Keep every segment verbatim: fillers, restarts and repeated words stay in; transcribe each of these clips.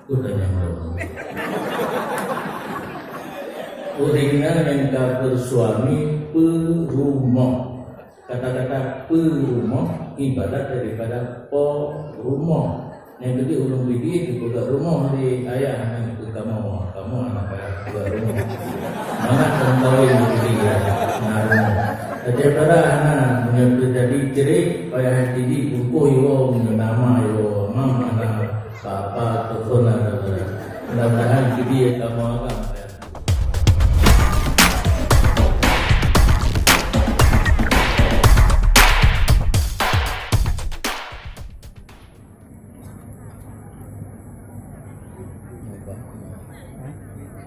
Kutanyong lom. Ureueng na nyang ka bersuami peurumoh. Kata-kata peurumoh ibarat daripada po rumoh. Nyang keudeh ureueng bibi geupeugah rumoh lé ayah nyan keu kamoe, kamoe hana payah peugah rumoh. Mangat lam kawin nyan keudeh na rumoh. Daripada hana, meunyoe teujadi cerai, payah tidi bungkôh iwoe, meunyoe nama iwoe, mam hana apa-apa, teupeu na. Mudah-mudahan keudeh kamoe agam.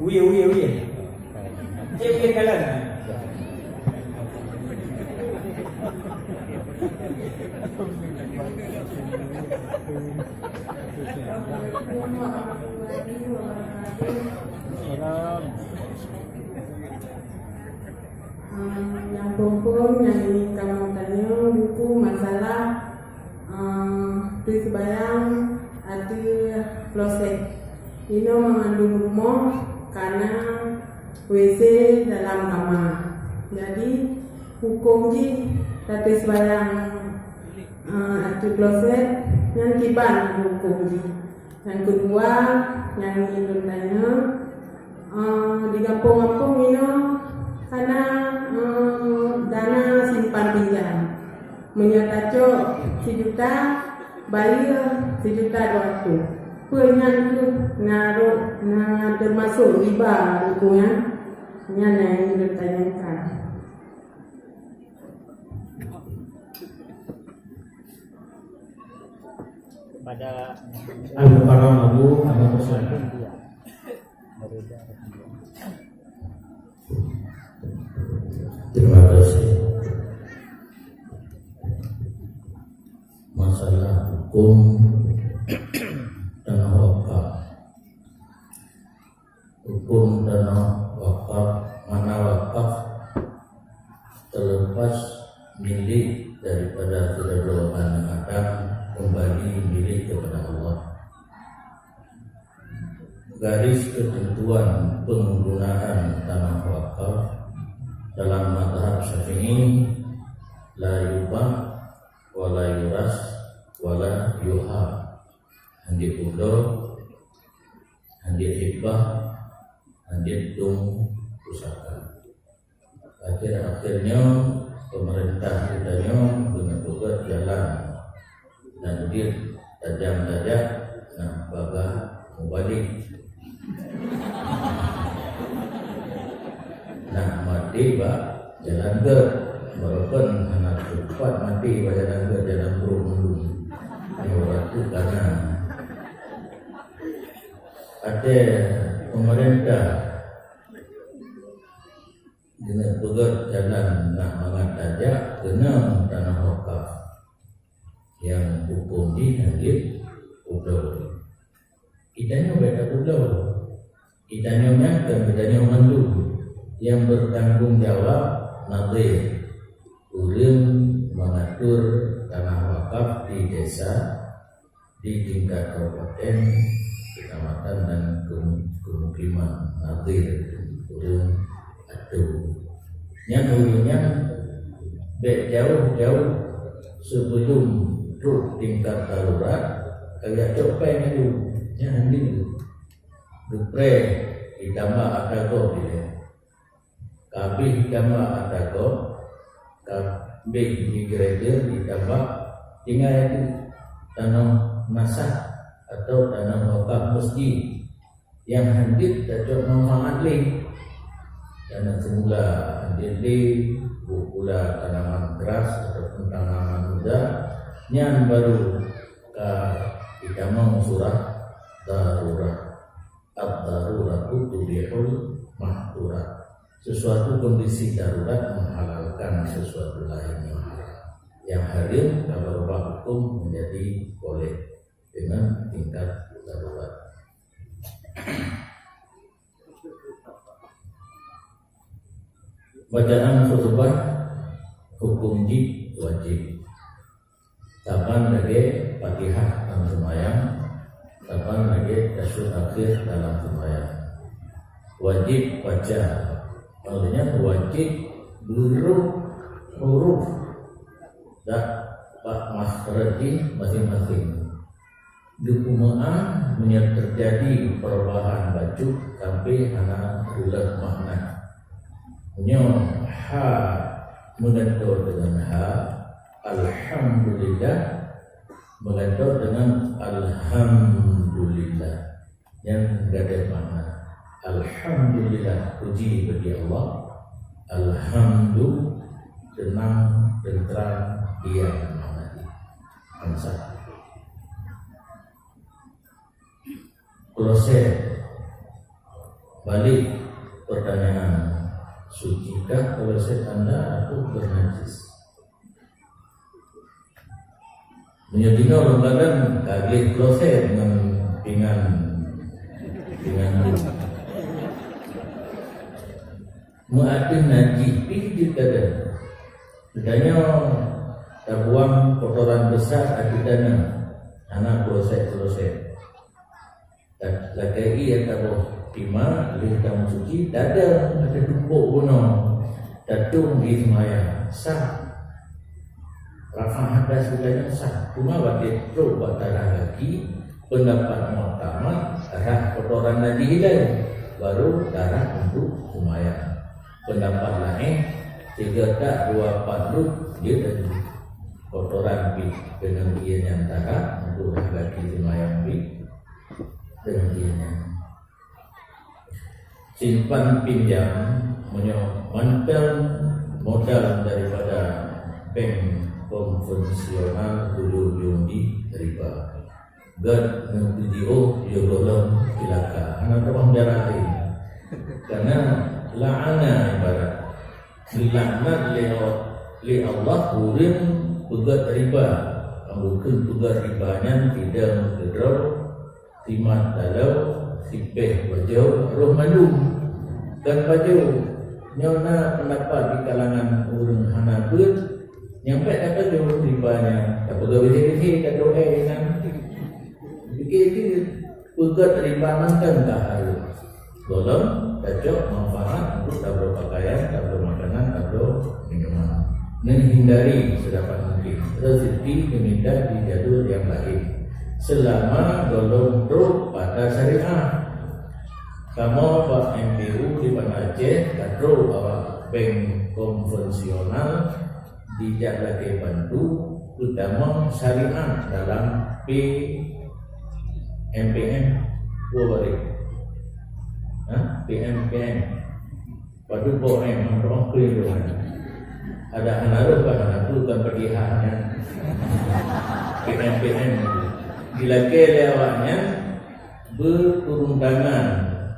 Uye, uye, uye. Cek uye kalan. Assalamualaikum warahmatullahi wabarakatuh. Ehm, nyang phôn-phôn nyang ingin kamoe tanyoe buku masalah, ehm, teuh seubayang ateueh kloset. Inoe meungandong rumoh kana W C dalam kama. Jadi, huköm jih tateuh seubayang, ehm, ateueh kloset nyan kiban huköm jih. Nyang keudua, nyang ingin lôn tanyoe, eh, di gampông-gampông inoe hana, eh, dana simpan pinjam. Meunyoe tacok sijuta, bayeue sijuta dua ratus. Peue nyan kheueh na rot, na teumasok riba buku nyan? Nyan nyang ingin lôn tanyakan. Pada Al-Mukarram Abu Ahmad Hussein. Terima kasih. Masalah hukum tanah wakaf. Hukum tanah wakaf, mana wakaf terlepas milik daripada kedua-dua anak Adam, kembali milik kepada Allah. Garis ketentuan penggunaan tanah wakaf dalam mazhab Syafi'i, la yubah, wa la yuras, wa la yuhab. Hanjeuet pulo, hanjeuet hibah, hanjeuet dong pusaka. Akhir-akhir nyoe, pemerintah geutanyoe geuneuk peugöt jalan nyang jeuet tajam tajak, nyang bagah mubalek. Nah, maté bak jalan gét, walaupun hana teumpat maté bak jalan gét, jalan brok mandum. Nyoe ratu kana. Até pemerintah geuneuk peugöt jalan nyang mangat tajak keunoe tanah wakaf nyang huköm jih hanjeuet pulo. Geutanyoe beda pulo. Geutanyoe nyan kon geutanyoe mandum nyang bertanggung jawab nadhir, ureueng mengatur tanah wakaf di desa, di tingkat kabupaten, kecamatan dan kemu-, kemukiman, nadhir, ureueng atô. Nyan ureueng nyan bèk jauh-jauh sebelum trok tingkat darurat, ka geucok péng dulu. Nyan hanjeuet. Geupreh, ditambah ata gob ilèe. Ka abéh ditambah ata gob, ka abéh digrader ditambah, tinggai tanoh nasah atau tanoh wakaf masjid nyang hanjeuet tacok manfaat lé. Tanoh semula hanjeuet lé, buet pula tanaman keras ataupun tanaman muda, nyan baru ka itamong surah darurat. Ad-daruratu tubihul mahdurat. Sesuatu kondisi darurat menghalalkan sesuatu lain yang haram. Yang haram ka berubah hukum menjadi boleh dengan tingkat darurat. Bacaan khutbah hukum jih wajib. Saban lagèe Fatihah lam seumayang, Kapan lagèe tasyahhud akhir dalam seumayang. Wajéb baca, maksudnya wajéb beuruh huruf dak bak makhraj jih maséng-maséng. Geupeumeu'ah meunyoe teujadi peurubahan bacut sampoe hana reuloh makna. Meunyoe ha meugantoe deungon ha, alhamdulillah, meugantoe deungon alhamdulillah. Nyan gadôh makna. Alhamdulillah, puji bagi Allah. Alhamdu, teunang, teuntram, diam makna jih. Hamzah. Kloset. Balik pertanyaan, sucikah kloset anda atau bernajis? Meunyoe jinoe lôn kalon ka gleh kloset ngon pingan, pingan lu. Meuateueh najih pih jeuet tada. Geutanyoe tabuang kotoran besar ateueh danau, hana kloset-kloset. Lakèe ié taboh pima, lheueh tameusuci, tadong ateueh tumpôk bunoe, tatong di seumayang, sah. Rafa' hadas geutanyoe sah. Cuma watèe trôk bak tarah gaki, peundapat muktamad, tarah kotoran najih ilèe, baru tarah untuk seumayang. Peundapat laén, sigoe tak dua pat lheueh, jeuet laju. Kotoran pih deungon ié nyan tarah untuk tarah gaki seumayang pih. Demikian. Simpan pinjam, meunyoe mantong modal daripada bank konvensional, ujong-ujong jih riba. Gèt neupeujiôh, yoh gohlom cilaka. Hana tabang darah laén. Karena la'ana ibarat dilaknat lé, lé Allah ureueng peugèt riba. Nyang bukon peugèt riba nyan sidang keudroe, simat taloe, sipéh bajoe, roh mandum. Dan bajoe, nyoe na peundapat di kalangan ureueng hana beuet, nyang bèk tapajoh riba nyan, tapeugah bisi-bisi, tadoe inan. Pikir jeuet, peugèt riba mantong ka hareuem. Gohlom tacok manfaat untuk tabloe pakaian, tabloe makanan, tabloe minuman. Neuhindari sedapat mungkin. Rezeki geuminta di jalur nyang laén. Seulama gohlom trôk pada syariat. Kamoe bak M P U di Banda Aceh ka trôk awak bank konvensional, dijak lakèe bantu, peutama syariat dalam P M P M. Dua baris. Ha? P M P M. Padub boh M, mantong keu itu kan. Ada hana roh kan, hana tu kan pedihahnya. P M P M. Dilakèe lé awaknyan, beuturun tangan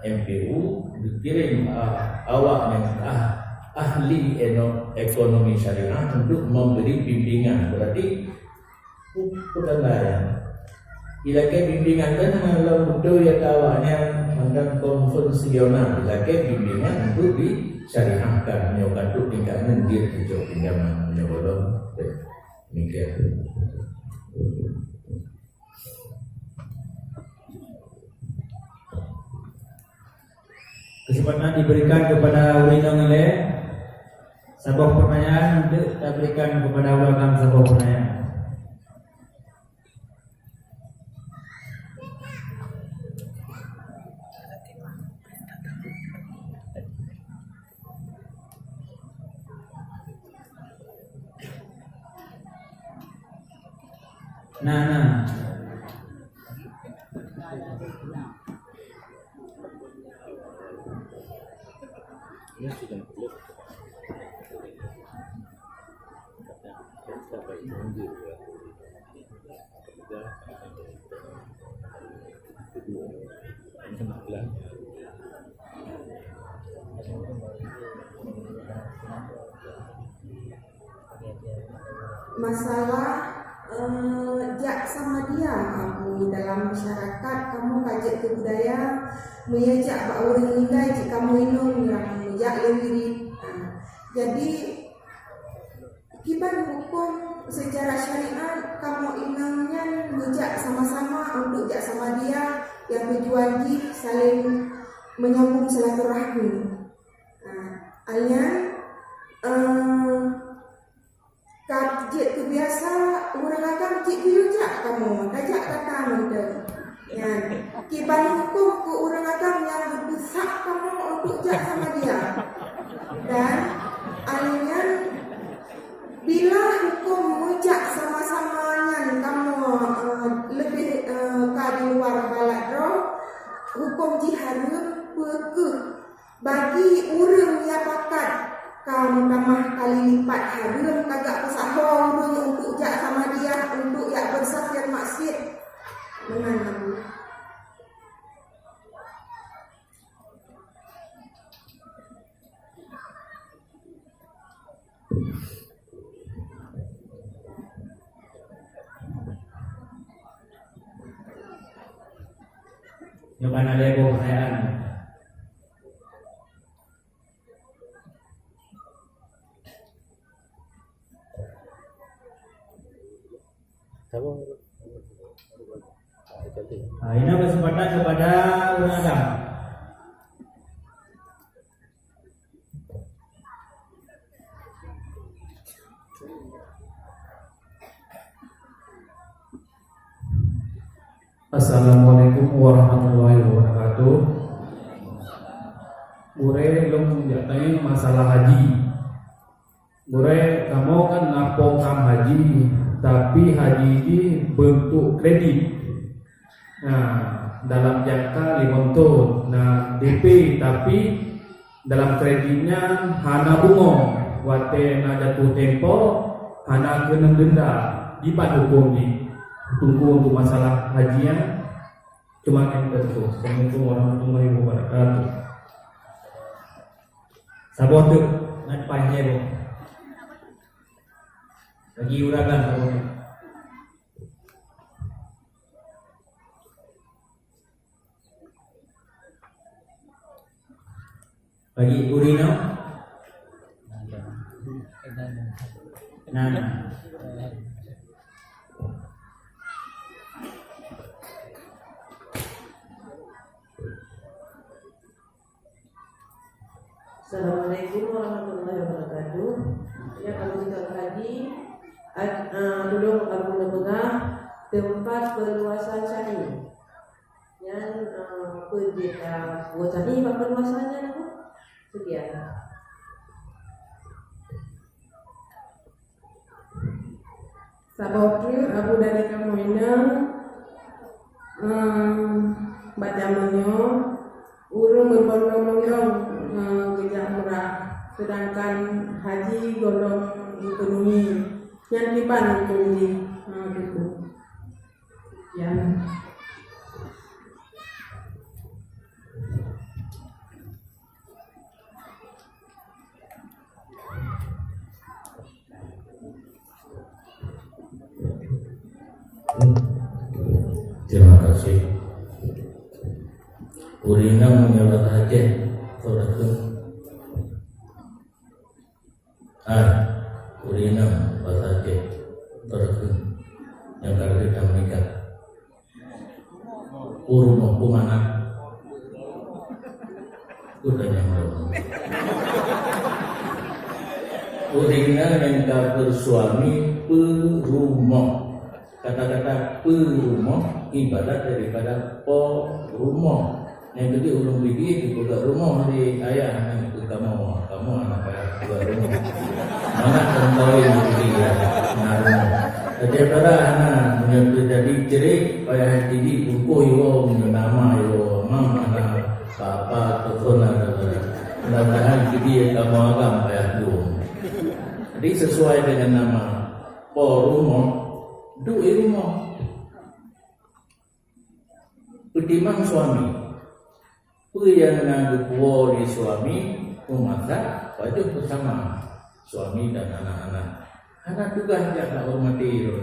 M P U, geukirém, ah, awaknyan, ah, ahli eno-, ekonomi syariah untuk memberi bimbingan. Berarti, pu-, peutanda nyan. Ilakèe bimbingan kan hana lom beutôi ya awaknyan mantong konvensional. Ilakèe bimbingan untuk disyariahkan. Nyoe ka trôk tingkat nyan jeuet keu pinjaman. Nyoe gohlom. Demikian. Kesempatan diberikan kepada ureueng inong ilèe. Saboh pertanyaan untuk taberikan kepada ureueng agam saboh pertanyaan. Nah, nah. Masalah, eh, jak sama dia kamoe dalam masyarakat, kamoe ka jeuet keu budaya, meunyoe jak bak ureueng ninggai cit kamoe inong nyang jak lé wirit. Ha, jadi, kiban huköm seucara syariat kamoe inong nyan meujak sama-sama untuk jak sama dia, nyang tujuan jih saling menyambung silaturahmi. Ha, nyan, eh, ka jeuet keu biasa ureuëng agam cit geuyue jak kamoe, ka jak gata mantong. Nyan, kiban huköm keu ureuëng agam nyang geupeusak kamoe untuk jak sama dia. Dan, nyan, bila huköm meujak sama-sama nyan kamoe, eh, leubeh, eh, ka di luar balat droe, huköm jih hareuem, peu kheueh bagi ureuëng nyang pakat ka meutamah kali lipat hareuem tagak peusahoe ureuëng untuk jak sama dia, untuk jak beusakét maksiet meunan Abu. Nyoe ka na lhée boh pertanyaan. Ah, ini kesempatan kepada ureuëng agam. Assalamualaikum warahmatullahi wabarakatuh. Gurée, lôn jak tanyong masalah haji. Gurée, kamoe kan na program haji, tapi haji jih beuntuk kredit. Nah, dalam jangka limong thon, na D P, tapi dalam kredit nyan hana bungong, watée na jatuh tempo, hana keunong denda. Dipat huköm jih, Teungku, untuk masalah haji nyan? Cuma nyan, Teungku. Assalamualaikum warahmatullahi wabarakatuh. Saboh teuk, ngat paih lhée boh. Bagi ureuëng agam saboh teuk. Bagi ureuëng inong? Nah. Assalamualaikum warahmatullahi wabarakatuh. Ya, kalau kita haji, ad-, ah, tulông Abu neupeugah teumpat peuluwasan syahid. Nyan, eh, peue jih, eh, buet tadi bak peuluwasan nyan, Bu? Sekian. Saboh treuk Abu dari kamoe inong, eh, bak jameun nyoe, ureuëng beubondong-bondong, eh, geujak umrah, seudangkan haji gohlom ekonomi. Nyan kiban huköm jih, eh, Teungku. Ya. Terima kasih. Ureuëng inong meunyoe bak Aceh, soe takheun? Hai, ureuëng inong basa Aceh, soe takheun nyang ka lheueh tameunikah? Peue rumoh, peue manah? Peue tanyong lom? Ureuëng inong nyang ka beusuami, peue rumoh. Kata-kata peue rumoh ibarat daripada po rumoh. Nyang keudeh ulôn pike dipeugah rumoh lé ayah nyan keu kamoe, kamoe hana payah peugah rumoh. Mangat teuntôi ngon dia na rumoh. Tapi pada hana, meunyoe teujadi cerai, payah hati di bungkôh iwoe, meunyoe nama iwoe, mam hana, papa, telepon hana. Mudah-mudahan keudeh kamoe agam payah dua. Jadi sesuai dengan nama. Po rumoh, duek rumoh. Peutimang suami. Peue nyang na geupuwoe lé suami, meumasak, pajoh beusama suami dan anak-anak. Hana tugaih jak bak ureuëng maté droe.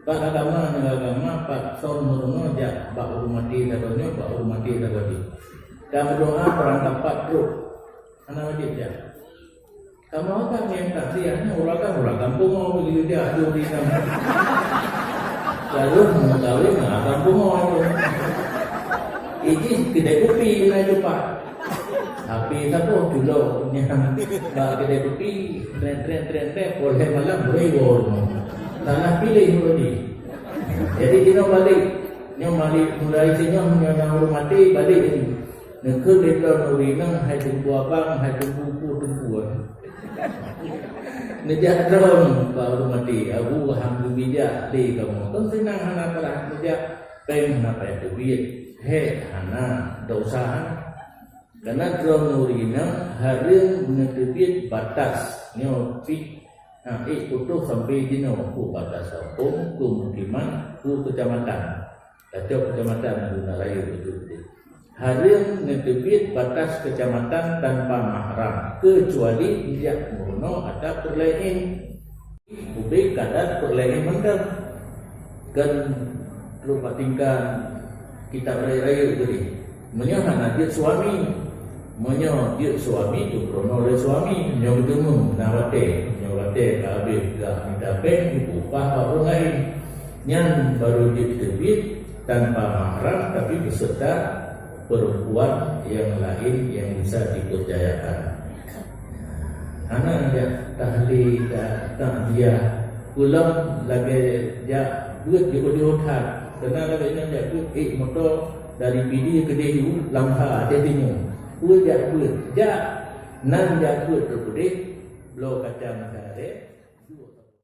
Bak agama, ngon agama, pat thon meurunoe jak bak ureuëng maté droe nyoe, bak ureuëng maté droe jih. Ka meudoá peurangkap pat trok. Hana wajéb jak. Kamoe kan nyang takziah nyoe ureuëng agam, ureuëng agam pungo begitu dia, aduh, di sana. Lalu meukawen ngon agam Bungo tu. Ijih kedai kopi na jumpa. Tapi saboh culok nyan bak kedai kopi, tren, tren, tren, tren, poh lhèe malam, beureugoe rumoh. Salah piléh ureueng nyan. Jadi, jinoe balik. Nyoe balik, mulai singoh nyoe na ureueng maté, balik laju. Neukheun lé droe nuri nang, hai teungku abang, hai teungku pu, teungku. Neujak droe bak ureueng maté, Abu, han geubijak lé kamoe. Kon seunang hana peurah neujak, péng hana payah teubiet, hék hana, desya hana. Kana droe nuri nang hareuem neuteubiet batas nyoe pih, ha, ék putôh sampai jinoe, peue batas gampông, peue mukiman, peue keucamatan. Tacok keucamatan guna rayeuk beutôi-beutôi. Hareuem neuteubiet batas keucamatan tanpa mahram, keucuali neujak meurunoe ata peureulèe. Ubé kadar peureulèe mantong. Kan trok bak tingkat kitab rayeuk-rayeuk tadi. Meunyoe hana jeuet suami, meunyoe jeuet suami, teupurunoe lé suami. Meunyoe geuteumé na watèe, meunyoe watèe ka habéh gah mita péng, ipeupah bak ureueng laén. Nyan baru jeuet teubiet tanpa mahram, tapi beserta perempuan yang lain yang bisa dipercayakan. Hana jak tahlil, jak takziah. Ulôn lagèe jak beuet jiôh-jiôh that. Keunan lagèe nyan jak beuet, ék moto dari Pidie keudéh u Langsa, Aceh Timu. Peue jak beuet? Jak nan jak beuet teuh keudéh, bloe kacang sehari.